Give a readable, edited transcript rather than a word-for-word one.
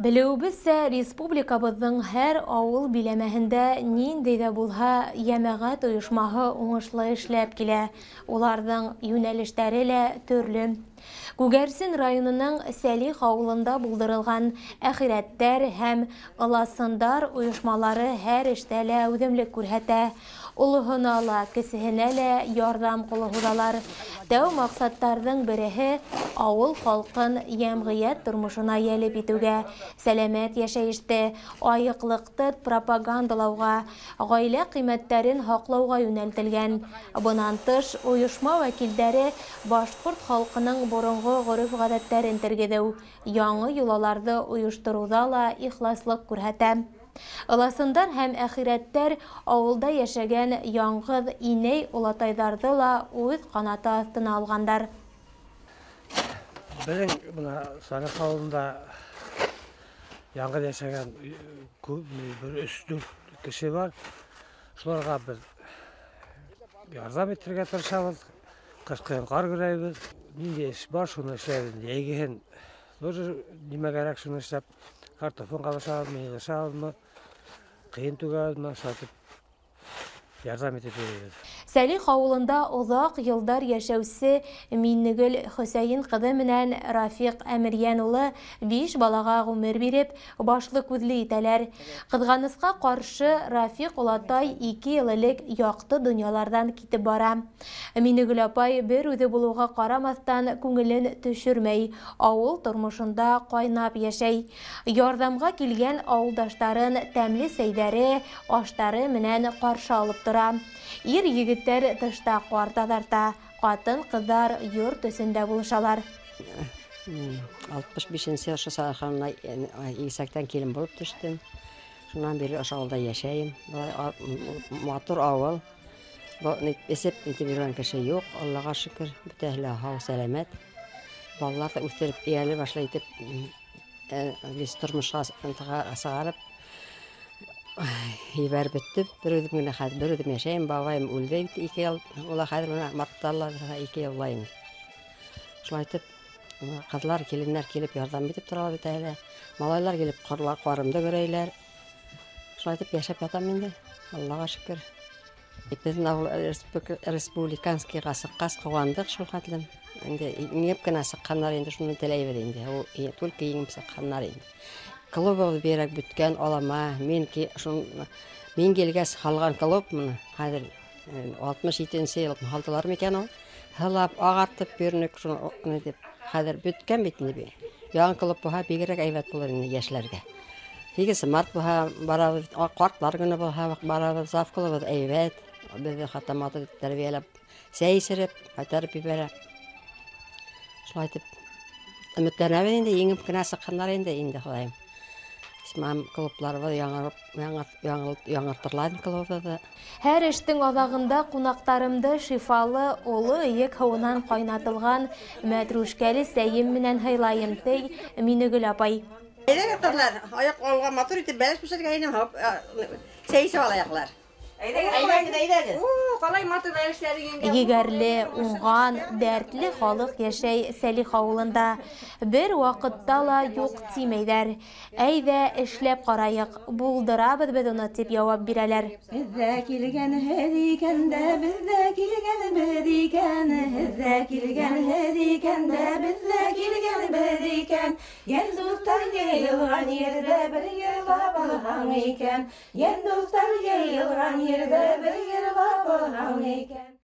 Белеүебеҙсә, республикабыҙҙың һәр ауыл биләмәһендә ниндәй ҙә булһа йәмәғәт ойошмаһы уңышлы эшләп килә. Уларҙың йүнәлештәре лә төрлө. Күгәрсен районының Сәлих ауылында булдырылған әхирәттәр һәм ыласындар ойошмалары һәр эштә лә әүҙемлек күрһәтә. Олоһона ла, кесеһенә лә ярҙам ҡулы һуҙалар. Тәү маҡсаттарҙың береһе ауыл халҡын йәмғиәт тормошона йәлеп итеүгә, сәләмәт йәшәйеште, айыҡлыҡты пропагандалауға, ғаилә ҡиммәттәрен һаҡлауға йүнәлтелгән. Бынан тыш, ойошма вәкилдәре башҡорт халҡының боронғо ғөрөф-ғәҙәттәрен тергеҙеү, яңы йолаларҙы ойоштороуҙа ла ихласлыҡ күрһәтә. Ыласындар һәм әхирәттәр ауылда йәшәгән яңғыҙ инәй олатайҙарҙы ла үҙ ҡанаты аҫтына алғандар. Беҙҙең бына Сәлих ауылында яңғыҙ йәшәгән күп, бер 3-4 кеше бар. Шуларға беҙ ярҙам итергә тырышабыҙ. Ҡышҡыһын ҡар көрәйбеҙ. Ниндәй эш бар, шуны эшләйбеҙ. Йәйгеһен тоже нимә кәрәк, шуны эшләп, картофын ҡабышабыҙмы, йығышабыҙмы, ҡыйын түгәбеҙме, шулайтып ярҙам итеп йөрөйбөҙ. Сәлих ауылында оҙаҡ йылдар йәшәүсе Миннегөл Хөсәйен ҡыҙы менән Рафиҡ Әмирйән улы 5 балаға ғүмер биреп, башлы күҙле итәләр. Ҡыҙғанысҡа ҡаршы, Рафиҡ олатай 2 йыл элек яҡты донъяларҙан китеп бара. Миннегөл апай бер үҙе булыуға ҡарамаҫтан күңелен төшөрмәй, ауыл тормошонда ҡайнап йәшәй. Ярҙамға килгән ауылдаштарын тәмле сәйҙәре, аштары менән ҡаршы алып тора. Ир егеттәр тышта ҡар таҙарта, ҡатын-ҡыҙҙар йорт эсендә булышалар. 65-нсе ошо Сәлиханына игеҙәктән килен булып төштөм. Шунан бирле ошо ауылда йәшәйем. Матур ауыл. Эсеп итеп йөрөгән кеше юҡ, Аллаға шөкөр, бөтәһе лә һау, сәләмәт. Балалар ҙа үҫтереп, эйәле башлы итеп, тормошҡа сығарып ебәреп бөттөм. Бер үҙем генә хәҙер, бер үҙем йәшәйем. Бабайым үлде инде 2 йыл. Ула хәҙер бына мартта 2 йыл була инде. Шулай итеп, ҡыҙлар, киленнәр килеп ярҙам итеп торалар бит әле. Малайлар килеп ҡарымды көрәйләр. Шулай итеп йәшәп ятам инде. Аллаға шөкөр. Беҙҙең ауыл республиканскийға сыҡҡас ҡыуандыҡ шул хәтлем. Инде еңеп кенә сыҡҡандар инде, шуны теләйбеҙ инде. Ул только еңеп сыҡҡандар инде. Клубыбыҙ бигерәк бөткән, алама. Мин килгәс һалған клуб быны. Хәҙер 67-нсе йыл һалдылар микән ул? Һылап, ағартып йөрөнөк, шуны ни тип. Хәҙер бөткән бит инде. Яңы клуб булһа бигерәк әйбәт булыр инде йәшләргә. 8 март булһа барабыҙ, ҡартлар көнө булһа барабыҙ, зав клубыбыҙ әйбәт. Беҙҙе хатта матур итеп тәрбиәләп, сәй эсереп, ҡайтарып ебәрә. Шулай итеп өмөтләнәбеҙ инде, еңеп кенә сыҡһындар инде, Хоҙайым. Исмам клубларыбыҙ яңыртырлар клубыбыҙҙы. Һәр эштең аҙағында ҡунаҡтарымды шифалы оло эйек һыуынан ҡайнатылған мәтрүшкәле сәйем менән һыйлайым, ти Миннегөл апай. Әйҙәгеҙ, ҡыҙлар, аяҡ алға матур итеп бәлеш бешергәйнем, сәй эсеп алаяҡлар. Әйҙәгеҙ, әйҙәгеҙ. Ҡалай матур бәлештәр еңгә. Егәрле, уңған, дәртле халыҡ йәшәй Сәлих ауылында. Бер ваҡытта ла юҡ тимәйҙәр. Әйҙә эшләп ҡарайыҡ, булдырабыҙ беҙ уны, тип яуап бирәләр. Беҙҙә килгәнһеҙ икән дә, беҙҙә килгәнбеҙ икән, һеҙҙә килгәнһеҙ икән дә, беҙҙә килгәнбеҙ икән. Йән дуҫтар йыйылған ерҙә бер йырлап алһаң икән. Йән дуҫтар йыйылған ерҙә бер йырлап алһаң икән.